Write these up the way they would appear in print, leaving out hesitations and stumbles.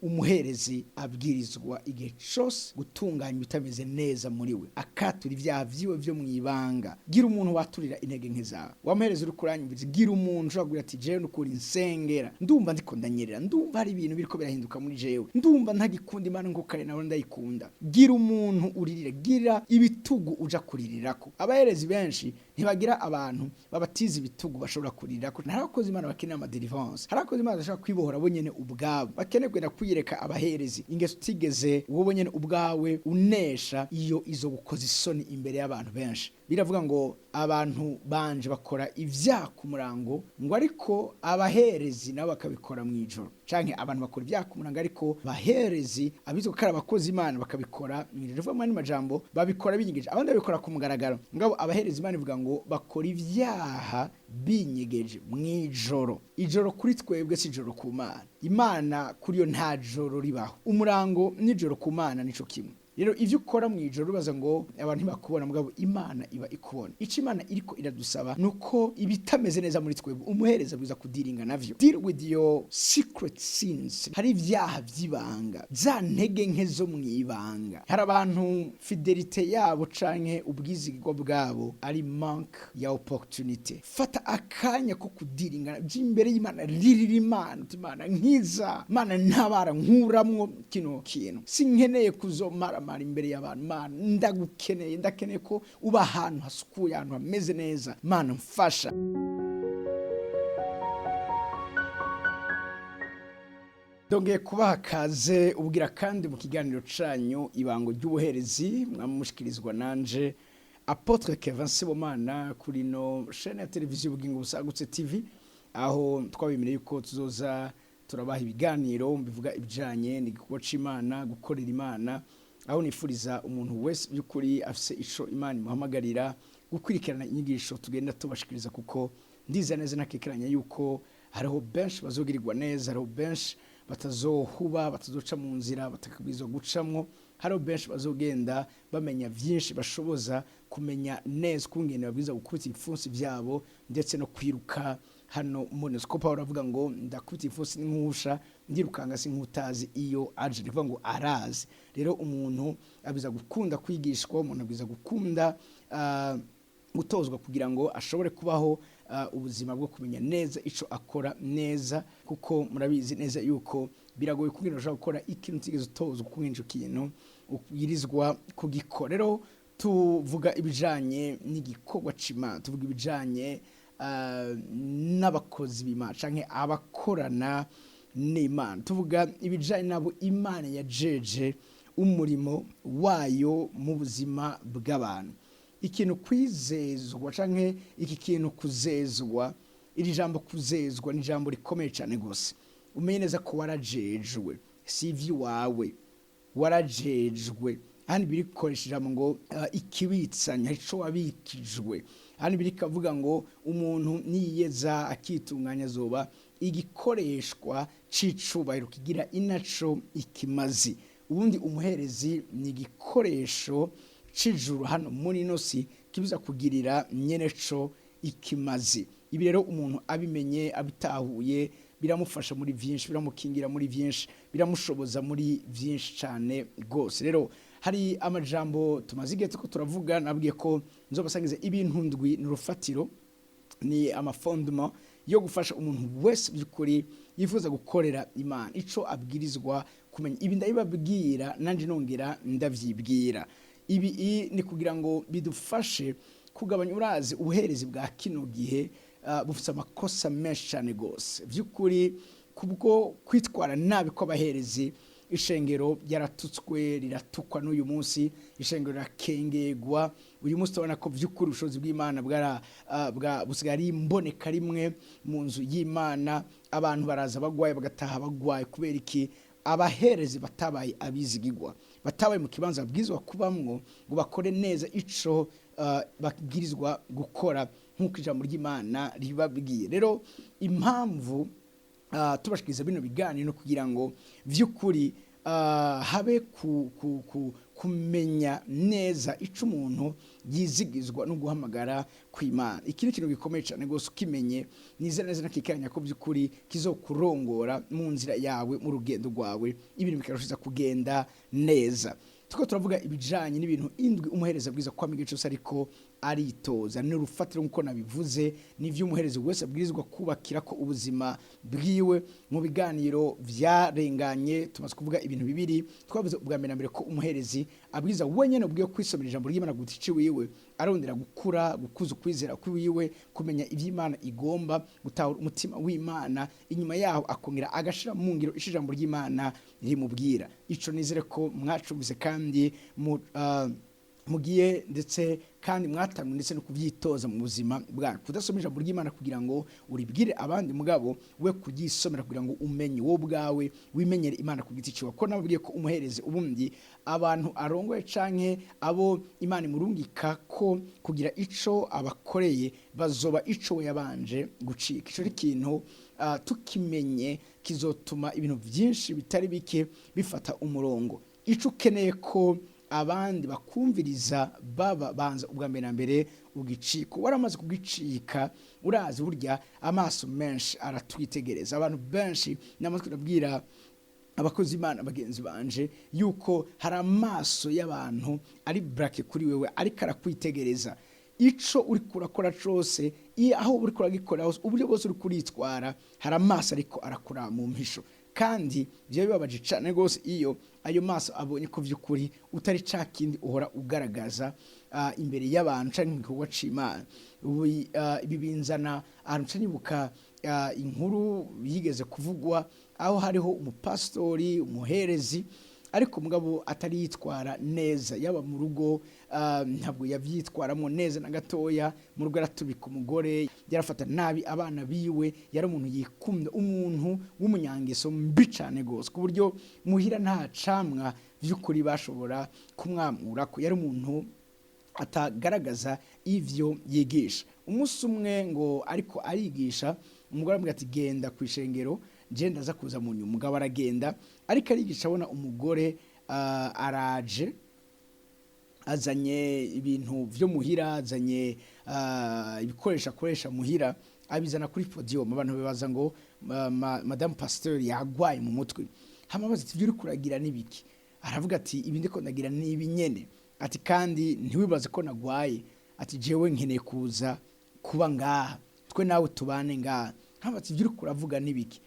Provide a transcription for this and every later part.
Umuherezi abwirizwa igihe cose gutunganya ibitameze neza muri we, akatura ibyaha vyiwe vyo mwibanga. Gira umuntu waturira intege nke zawe. Wa muherezi uri kuranyumviriza, gira umuntu ushobora kugira ati: "Jewe nukuri nsengera, ndumva ndiko ndanyerera, ndumva hari ibintu biriko birahinduka muri jewe, ndumva ntagikunda Imana nkuko kare nawe ndayikunda." Gira umuntu uririra, gira ibitugu uja kuririrako. Abaherezi benshi ntibagira abantu babatiza ibitugu bashobora kuririrako. Hari abakozi Imana bakeneye ama délivrance, hari abakozi Imana bashobora kwibohora bo nyene ubwabo, bakeneye kugenda kwiyereka abaherezi. Ingeso utigeze wowe nyene ubwawe unesha, iyo izo gukoza isoni imbere y'abantu benshi. Biravuga ngo abantu banje bakora ivyaha ku murango, ngo ariko abaherezi nabo bakabikora mu ijoro, canke abantu bakora ivyaha ku murango, ariko abaherezi abitwa ko ari abakozi Imana bakabikora mu ijoro. Bivuga mu majambo, babikora binyegeje, abandi babikora ku mugaragaro. Ngabo abaherezi, Imana ivuga ngo bakora ivyaha binyegeje mu ijoro. Ijoro kuri twebwe si ijoro ku Mana. Imana kuri yo nta joro ribaho. Umurango n'ijoro ku Mana nico kimwe. Rero ivyo ukora mu ijoro ubaza ngo abantu ntibakubona, mugabo Imana iba ikubona. Ico Imana iriko iradusaba nuko ibitameze neza muri twebwe, umuhereza bwiza kudiringa navyo. Deal with your secret sins. Hari ivyaha vy'ibanga, za ntege nke zo mwibanga. Hari abantu fidélité yabo canke ubwizigirwa bwabo ari manque ya opportunité. Fata akanya ko kudiringa imbere y'Imana, ririra Imana uti: "Imana nkiza, Imana ntabara, nkuramwo kino kintu, sinkeneye kuzomara mara imbere y'abantu. Mana, ndagukeneye, ndakeneye ko uba ahantu hasukuye, ahantu hameze neza. Mana, mfasha." Dongeye kubaha kaze ubwira kandi mu kiganiro canyu Ibango ry'Ubuherezi, mwamushikirizwa nanje Apôtre Kevin Sibomana kuri no chaîne ya televiziyo Ubugingo Busagutse TV, aho twabemereye yuko tuzoza turabaha ibiganiro bivuga ibijanye n'igikorwa c'Imana, gukorera Imana, aho nifuriza umuntu wese by'ukuri afise ico Imana imuhamagarira gukurikirana inyigisho tugenda tubashikiriza, kuko ndiza neza nakekeranya yuko hariho benshi bazogirirwa neza, hariho benshi batazohuba, batazoca mu nzira batakabwirizwa gucamwo, hariho benshi bazogenda bamenya vyinshi bashoboza kumenya neza ukungene babwirizwa gukubita ibipfunsi vyabo ndetse no kwiruka hano muri ko Pawulo avuga ngo: "Ndakubita ibipfunsi n'inkusha, ndirukanga si nk'utazi iyo aje." Ni ngo arazi. Rero umuntu abwiza gukunda kwigishwa, umuntu abwiza gukunda gutozwa kugira ngo ashobore kubaho ubuzima bwo kumenya neza ico akora neza, kuko murabizi neza yuko biragoye kugira ushobora gukora ikintu utigeze utozwa ukungene ico kintu ubwirizwa kugikora. Rero tuvuga ibijanye n'igikorwa c'Imana, tuvuga ibijanye n'abakozi b'Imana canke abakorana n'Imana, tuvuga ibijanye nabo Imana yajeje umurimo wayo mu buzima bw'abantu. Ikintu kwizezwa canke iki kintu kuzezwa, iri jambo kuzezwa ni ijambo rikomeye cyane gose. Umenye neza ko warajejwe, si ivy'iwawe, warajejwe. Hano biri gukoresha ijambo ngo ikibitsanya, ico wabikijwe. Hano biri kavuga ngo umuntu niyeza akitunganya azoba igikoreshwa c'icubahiro kigira inaco ikimazi. Ubundi umuherezi ni igikoresho c'ijuru hano muri ino si kibuza kugirira nyeneco ikimazi. Ibi rero umuntu abimenye, abitahuye, biramufasha muri vyinshi, biramukingira muri vyinshi, biramushoboza muri vyinshi cane rwose. Rero hari amajambo tumaze igihe turiko turavuga. Nabwiye ko nzobasangiza ibintu ndwi, ni urufatiro, ni ama fondements yo gufasha umuntu wese by'ukuri yifuza gukorera Imana, ico abwirizwa kumenya. Ibi ndabibabwira nanje nongera ndavyibwira. Ibi ni kugira ngo bidufashe kugabanya. Urazi ubuherezi bwa kino gihe bufite amakosa menshi cyane gose by'ukuri. Kubwo kwitwara nabi kw'abaherezi, ishengero ryaratutswe, riratukwa. N'uyu munsi ishengero rirakengegwa. Uyu munsi tubona ko by'ukuri ubushobozi bw'Imana bwara bwa busigaye ari imboneka rimwe mu nzu y'Imana. Abantu baraza bagwaye, bagataha bagwaye. Kubera iki? Abaherezi batabaye abizigigwa, batabaye mu kibanza babwirizwa kubamwo ngo bakore neza ico babwirizwa gukora nk'uko ijambo ry'Imana ribabwiye. Rero impamvu tubashikiriza bino biganiro kugira ngo vy'ukuri habe kumenya neza ico umuntu yizigizwa no guhamagara kw'Imana. Iki ni ikintu gikomeye cyane rwose, ukimenye nizera neza nakikanya ko by'ukuri kizokurongora mu nzira yawe, mu rugendo rwawe, ibintu bikarushiza kugenda neza. Tuko turavuga ibijanye n'ibintu indwi umuhereza bwiza kwama igihe cyose ariko aritoza. Ni urufatiro nk'uko nabivuze, n'ivyo umuherezi wese abwirizwa kubakira ko ubuzima bwiwe. Mu biganiro vyarenganye tumaze kuvuga ibintu bibiri. Twavuze ubwa mbere na mbere ko umuherezi abwiza wenyene ubwiwe kwisomera ijambo ry'Imana guti ciwiwe, arondera gukura, gukuza ukwizera kwiwe, kumenya ivy'Imana igomba, gutahura umutima w'Imana. Inyuma yaho akongera agashira mu ngiro ico ijambo ry'Imana rimubwira. Ico nizere ko mwacumvise kandi mugiye ndetse kandi mwatanguye ndetse no kubyitoza mu buzima bwanyu. Kudasoma ijambo ry'Imana kugira ngo uribwire abandi, mugabo we kuryisomera kugira ngo umenye wowe ubwawe, wimenyere Imana ku giti ciwe. Ko nababwiye ko umuherezi ubundi abantu arongoye canke abo Imana imurungika ko kugira ico abakoreye, bazoba ico we yabanje gucika. Ico ni ikintu tukimenye kizotuma ibintu byinshi bitari bike bifata umurongo. Ico ukeneye ko abandi bakumviriza baba, banza ubwa mbere na mbere ugicika. Waramaze kugicika, urazi burya amaso menshi aratwitegereza, abantu benshi. Namaze kubwira abakozi Imana bagenzi banje yuko hari amaso y'abantu ari braqué kuri wewe, ariko arakwitegereza. Ico uri kurakora cose, aho uri kuragikora hose, uburyo bwose uri kuritwara, hari amaso ariko arakora mu mpisho. Kandi byo bibabaje cyane rwose iyo ayo maso abonye ko by'ukuri utari ca kindi uhora ugaragaza imbere y'abantu canke mu gikorwa c'Imana. Ibi binzana ahantu nca nibuka inkuru yigeze kuvugwa, aho hariho umupasitori, umuherezi, ariko mugabo atari yitwara neza yaba mu rugo. Ntabwo yavyitwaramo neza na gatoya. Mu rugo aratubika umugore, yarafata nabi abana biwe, yari umuntu yikunda, umuntu w'umunyangeso mbi cane gose, ku buryo muhira nta camwa vy'ukuri bashobora kumwamura ko yari umuntu atagaragaza ivyo yigisha. Umunsi umwe ngo ariko arigisha, umugore aramubwira ati: "Genda ku ishengero, je ndaza kuza mu nyuma." Umugabo aragenda, ariko arigisha abona umugore araje azanye ibintu vyo muhira, azanye ibikoresho akoresha muhira, abizana kuri podium. Abantu bibaza ngo madame pasteur yagwaye mu mutwe. Hama baza ati: "Ivyo uri kuragira nibiki?" Aravuga ati: "Ibi ndiko ndagira ni ibi nyene." Ati: "Kandi ntiwibaze ko nagwaye." Ati: "Jewe nkeneye kuza kuba ngaha, twe nawe tubane ngaha." Hama ati: "Ivyo uri kuravuga nibiki?"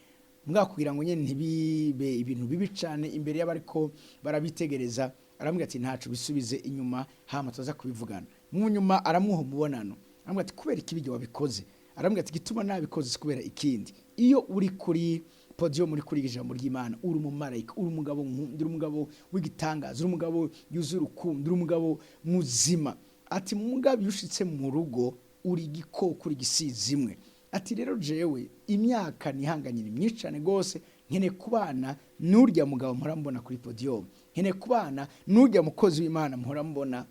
Mbwa kugira ngo nyene ntibibe ibintu bibi cane imbere y'abariko barabitegereza, arambwira ati: "Ntaco, bisubize inyuma, hama tuza kubivugana mu nyuma." Aramuha umubonano, arambwira ati: "Kubera iki ibyo wabikoze?" Arambwira ati: "Gituma nabikoze si kubera ikindi. Iyo uri kuri podium, uri kuri ijambo ry'Imana, uri umumarayika, uri umugabo nkunda, uri umugabo w'igitangaza, uri umugabo yuzuye urukundo, uri umugabo muzima." Ati: "Mugabo iyo ushitse mu rugo uri igikoko, uri igisizimwe." Ati: "Rero jewe imyaka nihanganye ni myinshi cyane rwose, nkeneye kubana n'urya mugabo mpora mbona kuri podium, nkeneye kubana n'urya mukozi w'Imana mpora mbona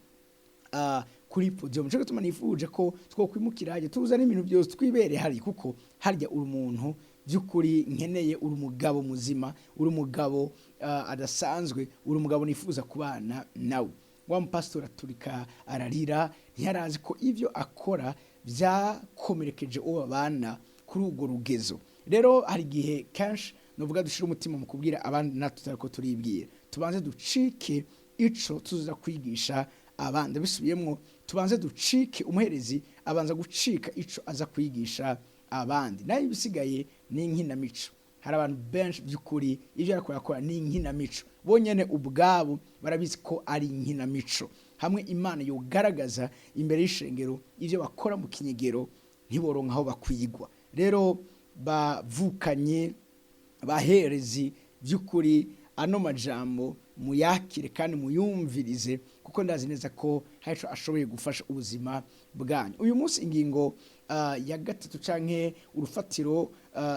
kuri podium. Nico gituma nifuje ko twokwimukira hajya, tuzana ibintu byose, twibere hari, kuko harya uri umuntu by'ukuri nkeneye, uri umugabo muzima, uri umugabo adasanzwe, uri umugabo nifuza kubana nawe." Wa mupasitori aturika ararira. Ntiyarazi ko ivyo akora byakomerekeje uwo babana kuri urwo rugezo. Rero hari igihe kenshi nuvuga dushira umutima mu kubwira abandi natwe tutariko turibwira. Tubanze ducike ico tuza kwigisha abandi. Bisubiyemwo, tubanze ducike, umuherezi abanza gucika ico aza kwigisha abandi, nayo ibisigaye ni inkinamico. Hari abantu benshi by'ukuri ibyo ariko yakora ni inkinamico, bonyene ubwabo barabizi ko ari inkinamico. Hamwe Imana yogaragaza imbere y'ishengero ibyo bakora mu kinyegero, ntiboronka aho bakwigwa. Rero bavukanye, baherezi, by'ukuri ano majambo muyakire kandi muyumvirize, kuko ndazi neza ko hari ico ashoboye gufasha ubuzima bwanyu. Uyu munsi ingingo ya gatatu canke urufatiro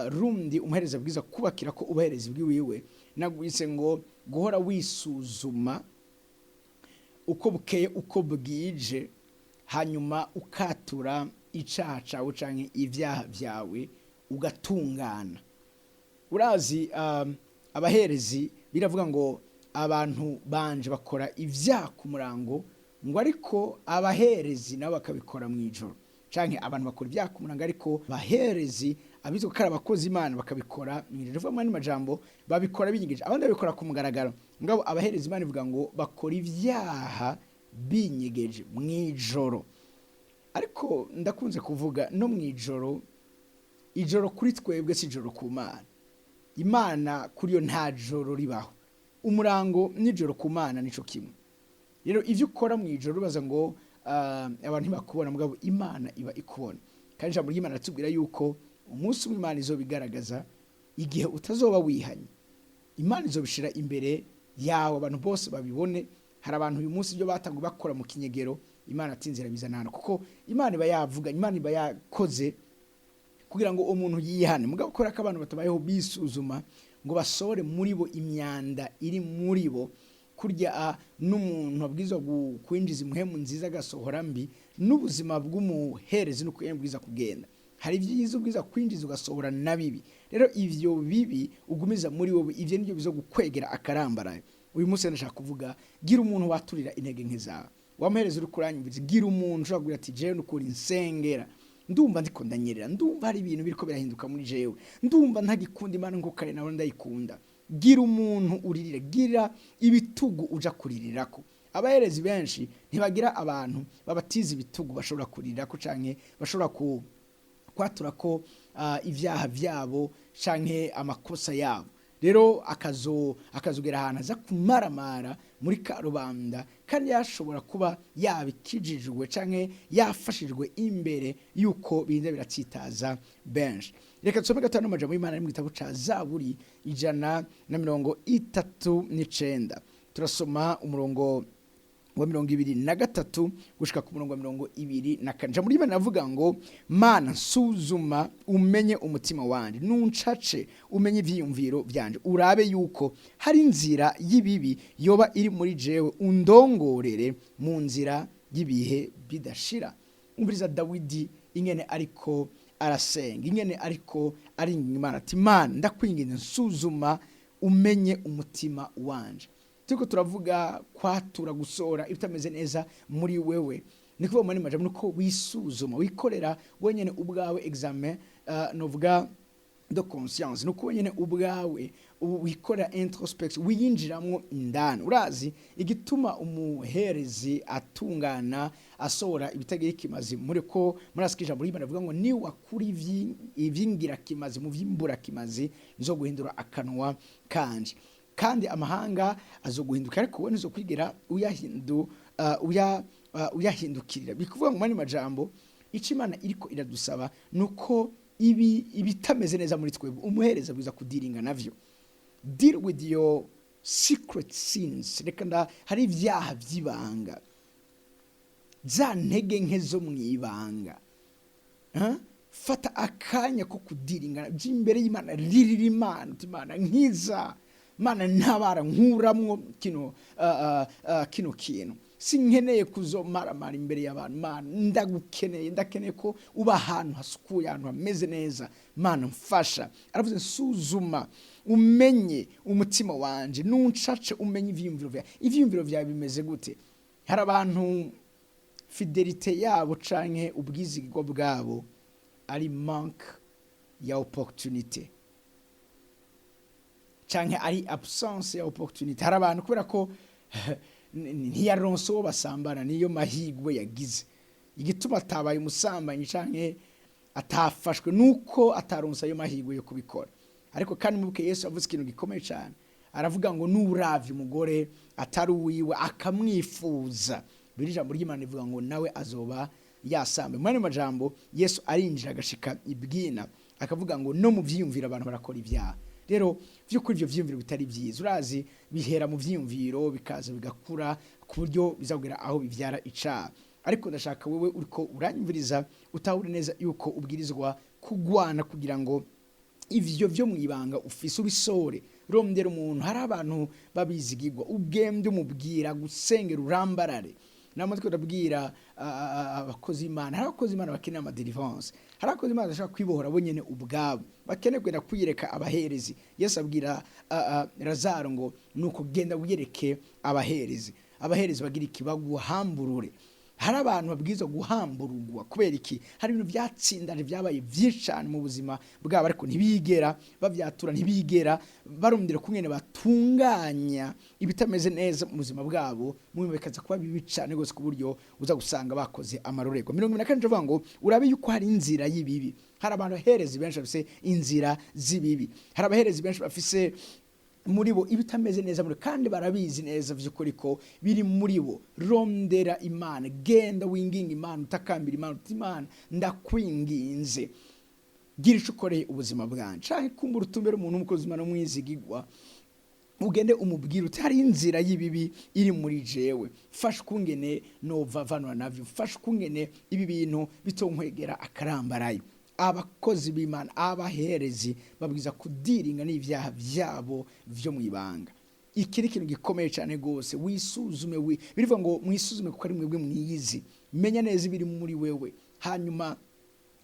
rundi umuhereza bwiza kubakira ko ubuherezi bwiwiwe, nagwise ngo guhora wisuzuma uko bukeye uko bwije, hanyuma ukatura icaha cawe canke ivyaha vyawe, ugatungana. Urazi abaherezi Biravuga ngo abantu banje bakora ibyaha ku murango, ngo ariko abaherezi nabo bakabikora mu ijoro, canke abantu bakora ibyaha ku murango, ariko baherezi abitwa ko ari abakozi Imana bakabikora mu ijoro. Bivuga mu yandi majambo, babikora binyegeje, abandi babikora ku mugaragaro, ngabo abaherezi Imana ivuga ngo bakora ibyaha binyegeje mu ijoro. Ariko ndakunze kuvuga no mu ijoro, ijoro kuri twebwe si ijoro ku Mana. Imana kuri yo nta joro ribaho. Umurango n'ijoro ku Mana nico kimwe. Rero ivyo ukora mu ijoro ubaza ngo abantu ntibakubona, mugabo Imana iba ikubona. Kandi ijambo ry'Imana ratubwira yuko umunsi umwe Imana izobigaragaza igihe utazoba wihanye. Imana izobishira imbere yawe, abantu bose babibone. Hari abantu uyu munsi ibyo batanguye bakora mu kinyegero, Imana atinze irabizana hano, kuko Imana iba yavuganye, Imana iba yakoze kugira ngo umuntu yihane. Mugabo kubera ko abantu batabayeho bisuzuma ngo basohore muri bo imyanda iri muri bo, kurya n'umuntu abwirizwa kwinjiza impwemu nziza agasohora mbi, n'ubuzima bw'umuherezi nuko bwiza kugenda. Hari ibyiza ubwiza kwinjiza ugasohora na bibi. Rero ivyo bibi ugumiza muri wowe, ivyo nivyo bizo gukwegera akarambaraye. Uyu munsi ndashaka kuvuga, gira umuntu waturira intege nke zawe. Wamuhereza uri kuranyumviriza, gira umuntu ushobora kugira ati jewe nukuri nsengera, ndumva ndiko ndanyerera, ndumva hari ibintu biriko birahinduka muri jewe, ndumva ntagikunda Imana nkuko kare nawe ndayikunda. Gira umuntu uririra, gira ibitugu uja kuririrako. Abaherezi benshi ntibagira abantu babatiza ibitugu bashobora kuririrako, canke bashobora kwatura ko ivyaha vyabo canke amakosa yabo. Rero akazogera ahantu aza kumaramara muri karubanda, kandi yashobora kuba yabikijijwe canke yafashijwe imbere yuko birinda biratsitaza benshi. Reka dusome gatanu amajambo y'Imana ari mu gitabo ca Zaburi 139. Turasoma umurongo wa 23 gushika ku murongo wa 24. Ijambo ry'Imana rivuga ngo Mana nsuzuma umenye umutima wanje, nuncace umenye ivyiyumviro vyanje, urabe yuko hari inzira y'ibibi yoba iri muri jewe, undongorere mu nzira y'ibihe bidashira. Umviriza Dawidi ingene ariko arasenga, ingene ariko aringinga Imana ati Mana ndakwinginze nsuzuma umenye umutima wanje. Turiko turavuga kwatura, gusohora ibitameze neza muri wewe. Ni kuvuga muri majambo nuko wisuzuma, wikorera wenyene ubwawe examen, novuga de conscience, nuko wenyene ubwawe wikorera introspection, wiyinjiramwo indani. Urazi igituma umuherezi atungana asohora ibitagira ikimazi muri ko murasika ijambo ry'Imana rivuga ngo ni wakuri ivyingirakimazi mu vyimburakimazi nzo guhindura akanwa kanje, kandi amahanga azoguhinduka, ariko wowe ntuzokwigira uyahindukirira. Bikuvuga ngo mani majambo, ico Imana iriko iradusaba nuko ibi ibitameze neza muri twebwe umuhereza bwiza kudiringa navyo. Deal with your secret sins. Reka nda hari ibyaha by'ibanga, za ntege nke zo mwibanga. Fata akanya ko kudiringa by'imbere y'Imana, ririra Imana uti Imana nkiza, Mana ntabara, nkuramwo kino kintu, sinkeneye kuzomaramara imbere y'abantu. Mana ndagukeneye, ndakeneye ko uba ahantu hasukuye, ahantu hameze neza. Mana mfasha. Aravuze nsuzuma umenye umutima wanje, nuncace umenye ivyiyumviro vyawe. Ivyiyumviro vyawe bimeze gute? Hari abantu fidélité yabo canke ubwizigirwa bwabo ari manque ya opportunité, canke ari absence ya opportunité. Hari abantu kubera ko ntiyaronse uwo basambana, niyo mahigwe yagize, igituma atabaye umusambanyi canke atafashwe nuko ataronse ayo mahigwe yo kubikora. Ariko kandi mubuke Yesu avuze ikintu gikomeye cyane, aravuga ngo nuravye umugore atari uwiwe akamwifuza, biri ijambo ry'Imana rivuga ngo nawe azoba yasambe. Mu yandi majambo, Yesu arinjira agashika ibwina akavuga ngo no mu vyiyumviro abantu barakora ibyaha. Rero vy'ukuri ivyo vyiyumviro bitari vyiza, urazi bihera mu vyiyumviro bikaza bigakura ku buryo bizagera aho bivyara icaha. Ariko ndashaka wewe uriko uranyumviriza utahure neza yuko ubwirizwa kugwana kugira ngo ivyo vyo mwibanga ufise ubisore. Rondera umuntu, hari abantu babizigirwa, ugende umubwira gusengera urambarare. Namwe twabwira abakozi b'Imana, hari abakozi b'Imana bakeneye ama délivrance, hari abakozi b'Imana bashaka kwibohora bo nyene ubwabo, bakeneye kugenda kwiyereka abaherezi. Yesu abwira Lazaro ngo nuko genda wiyereke abaherezi, abaherezi bagira iki? Baguhamburure. Hari abantu babwirizwa guhambururwa. Kubera iki? Hari ibintu byatsindaje, byabaye byinshi cyane mu buzima bwabo, ariko ntibigera babyatura, ntibigera barumvira kungene batunganya ibitameze neza mu buzima bwabo, mu bikaza kuba bibi cyane rwose, ku buryo uza gusanga bakoze amarorerwa. 24 avuga ngo urabe yuko hari inzira y'ibibi. Hari abantu abaherezi benshi bafise inzira z'ibibi, hari abaherezi benshi bafise muri bo ibitameze neza muri, kandi barabizi neza vy'ukuri ko biri muri bo. Rondera Imana, genda winginga Imana, utakambira Imana uti: "Imana, ndakwinginze, gira ico ukoreye ubuzima bwanje." Canke kumbura utumbere umuntu w'umukozi w'Imana w'umwizigigwa, ugende umubwire uti: "Hari inzira y'ibibi iri muri jewe, fasha ukungene nova vanwa navyo, fasha ukungene ibi bintu bitonkwegera akarambarayo." Abakozi b'Imana, abaherezi, babwiza kudiringa n'ivyaha vyabo vyo mwibanga. Iki ni ikintu gikomeye cyane rwose. Wisuzume, birivuga ngo mwisuzume kuko ari mwebwe mwiyizi. Menya neza ibiri muri wewe, hanyuma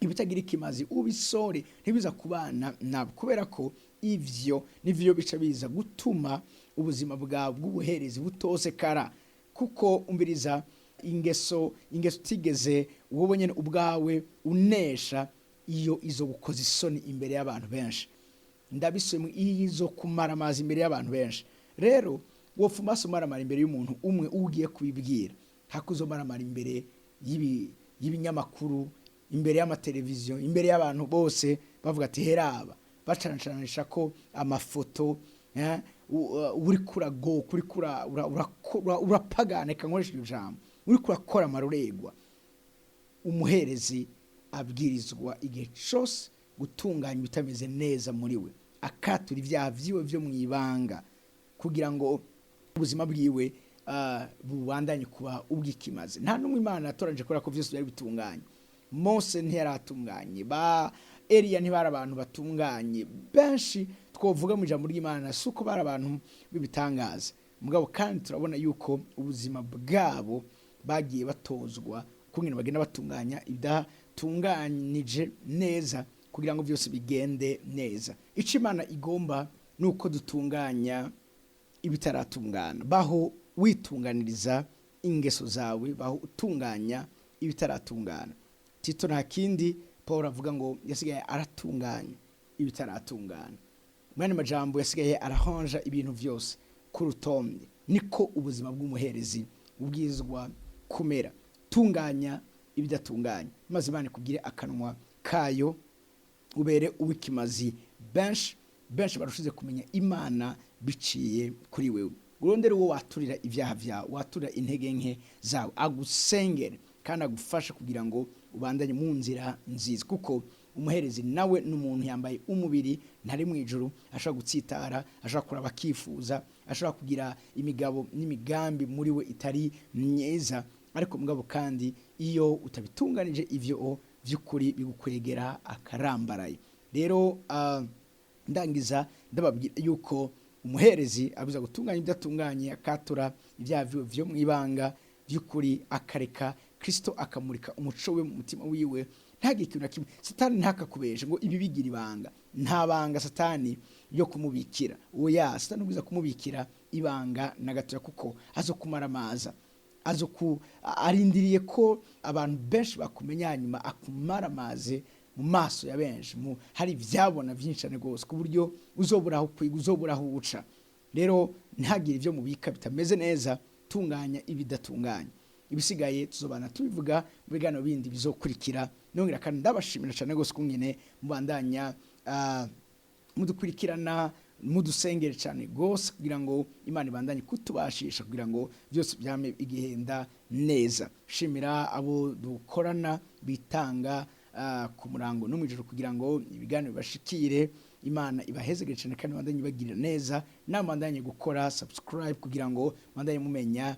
ibitagira ikimazi ubisore, ntibiza kubana nabo, kubera ko ivyo nivyo bica biza gutuma ubuzima bwawe bw'ubuherezi butosekara. Kuko umviriza, ingeso utigeze wowe nyene ubwawe unesha, iyo izo gukoza isoni imbere y'abantu benshi. Ndabisomye, iyo kumara amazi imbere y'abantu benshi. Rero wopfa umaso umaramara imbere y'umuntu umwe ugiye kubibwira, hakuzomaramara imbere y'ibinyamakuru, imbere y'amateleviziyo, imbere y'abantu bose, bavuga ati: "Heraba," bacanacanisha ko amafoto, uriko uragoka, uriko urapagana, reka nkoreshe iryo jambo, uriko urakora amarorerwa. Umuherezi abwirizwa igihe cyose gutunganya ibitameze neza muri we, akatura ibyaha vyiwe vyo mu ibanga, kugira ngo ubuzima bwiwe bubandanye kuba ubw'ikimazi. Nta n'umwe Imana yatoranyije kubera ko vyose byari bitunganye. Mose ntiyaratunganye, ba Eliya ntibari abantu batunganye. Benshi twovuga mu ijambo ry'Imana si uko bari abantu b'ibitangaza, mugabo kandi turabona yuko ubuzima bwabo bagiye batozwa ukungene bagenda batunganya ibidatunganije neza, kugira ngo byose bigende neza. Ico Imana igomba ni uko dutunganya ibitaratungana. Baho witunganiriza ingeso zawe, baho utunganya ibitaratungana. Tito nta kindi Paul avuga ngo yasigaye aratunganya ibitaratungana. Mwene majambo, yasigaye arahonja ibintu byose ku rutonde. Niko ubuzima bw'umuherezi bubwizwa kumera. Tunganya ibidatunganye, maze Imana ikugire akanwa kayo, ubere uw'ikimazi benshi. Benshi barushize kumenya Imana biciye kuri wewe. Urondere uwo waturira ibyaha byawe, waturira intege nke zawe, agusengere kandi agufashe kugira ngo ubandanye mu nzira nziza. Kuko umuherezi nawe ni umuntu yambaye umubiri, ntari mu ijuru, ashobora gutsitara, ashobora kuraba akifuza, ashobora kugira imigabo n'imigambi muri we itari myiza. Ariko mugabo kandi iyo utabitunganije ivyo, vy'ukuri bigukwegera akarambaraye. Rero ndangiza ndababwira yuko umuherezi abuza gutunganya ibidatunganye, akatura ibyaha vyiwe vyo mu ibanga by'ukuri, akareka Kristo akamurika umuco we mu mutima wiwe, ntagire ikintu na kimwe. Satani ntakakubeshe ngo ibi bigira ibanga. Nta banga Satani yo kumubikira. Oya, Satani ubwiza kumubikira ibanga na gatoya, kuko azo kumara amaza, azo ku arindiriye ko abantu benshi bakumenya, hanyuma akumara amazi mu maso ya benshi, mu hari ivyabona vyinshi cyane rwose, ku buryo uzobura aho kwiga, uzobura aho uca. Rero ntihagire ibyo mubika bitameze neza. Tunganya ibidatunganye, ibisigaye tuzobana tubivuga mu biganiro bindi bizokurikira. Nongera kandi ndabashimira cyane rwose kungene mubandanya mudukurikirana, mudusengere cyane rwose kugira ngo Imana ibandanye kutubashisha, kugira ngo byose byame bigenda neza. Shimira abo dukorana bitanga ku murango no mwijoro kugira ngo ibiganiro bibashikire. Imana ibahezegere cyane kandi bandanye bagirira neza. Namwe gukora subscribe kugira ngo bandanye mumenya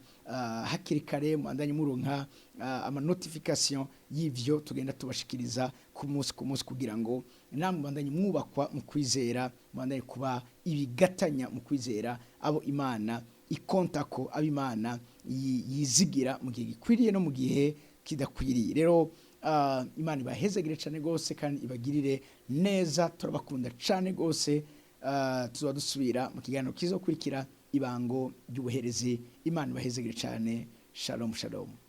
hakiri kare, mubandanye muronka ama notification y'ivyo tugenda tubashikiriza ku munsi ku munsi, kugira ngo namwe bandanye mwubakwa mu kwizera, mubandanye kuba ibigatanya mu kwizera, abo Imana ikonta ko abo Imana. yizigira mu gihe gikwiriye no mu gihe kidakwiriye. Rero Imana ibahezagire cyane rwose kandi ibagirire neza. Turabakunda cyane rwose. Tuzaba dusubira mu kiganiro kizokurikira, Ibango ry'Ubuherezi. Imana ibahezagire cyane. Shalom, shalom.